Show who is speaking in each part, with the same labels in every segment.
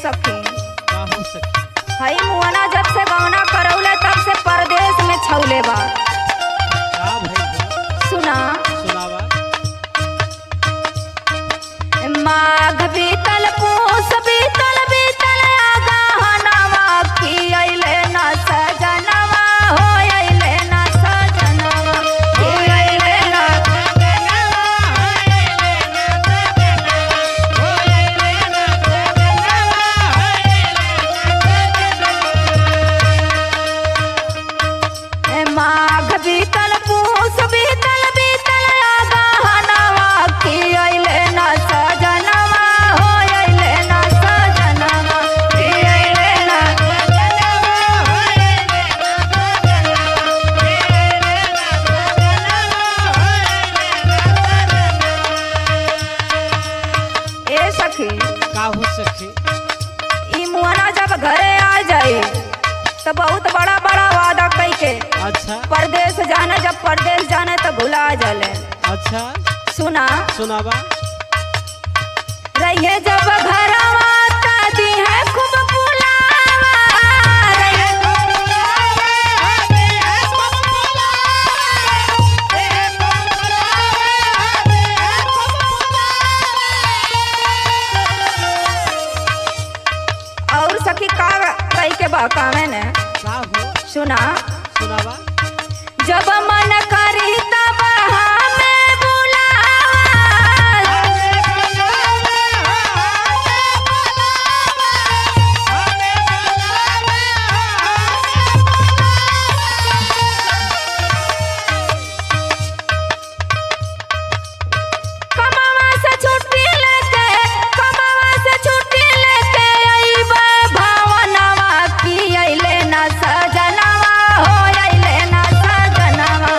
Speaker 1: सखी।
Speaker 2: का हो सखी?
Speaker 1: हई मुअना जब से गौना करौले तब से परदेश में छौले बा।
Speaker 2: का भइल बा?
Speaker 1: सुना।
Speaker 2: सुनावा।
Speaker 1: माघ बीतल पूस बीतल बीतल आगहनवा की अइले ना सजनवा हो अइले ना सजनवा की अइले ना। माघ बीतल पूस बीतल बीतल आगहनवा की अइले ना सजनवा हो अइले ना सजनवा की अइले ना। ए सखी,
Speaker 2: का हो सखी?
Speaker 1: ई मुअना जब घरे आ जाई तो बहुत बड़ा बड़ा वादा कई के
Speaker 2: अच्छा।
Speaker 1: परदेश जाने, जब परदेश जाने तो भुला जाले।
Speaker 2: अच्छा।
Speaker 1: सुना।
Speaker 2: सुनावा।
Speaker 1: रहिए जब घरवा ता दी है खूब पुलावा रहिए। और सखी का कई के बहकावे ने।
Speaker 2: का हो?
Speaker 1: सुना।
Speaker 2: सुनावा।
Speaker 1: जब मन करी तब हमें बुलावा। कमावा से छुट्टी लेके, कमावा से छुट्टी लेके अइबे भावनवा की अइले ना सजनवा हो अइले ना सजनवा।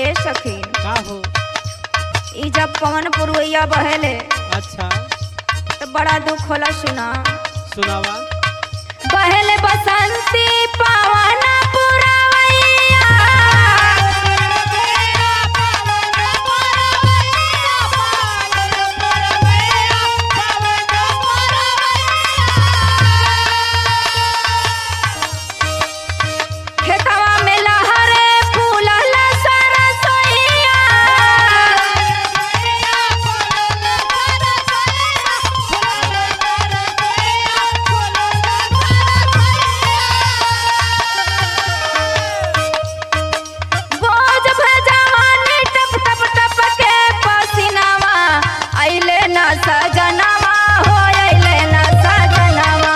Speaker 1: ए सखी,
Speaker 2: का हो?
Speaker 1: ई जब पवन पुरवैया बहेले
Speaker 2: अच्छा।
Speaker 1: तो बड़ा दुख होला। सुना।
Speaker 2: सुनावा।
Speaker 1: बहेले बसंती पवन पुरवैया। खेतवा में लहरे फूलल सरसोईया। बोझ भजवानी टप टप टप के पसीनावा अइले ना सजनवा हो अइले ना सजनवा।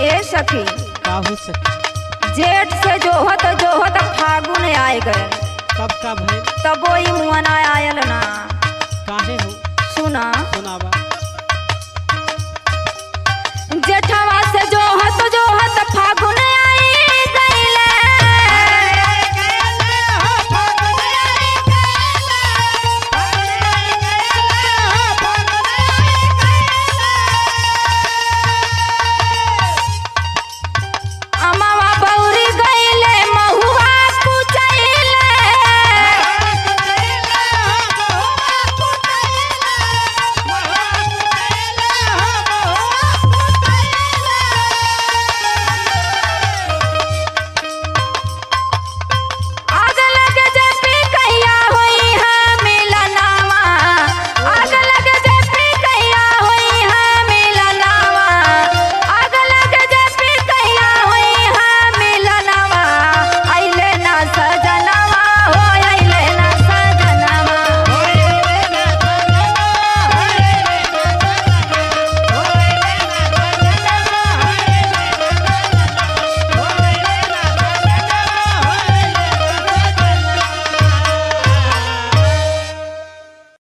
Speaker 1: ए सखी,
Speaker 2: का हो सखी?
Speaker 1: जेठ से जोहत जोहत फागुन आए गए।
Speaker 2: तब का भइल?
Speaker 1: तबो ई मुअना आए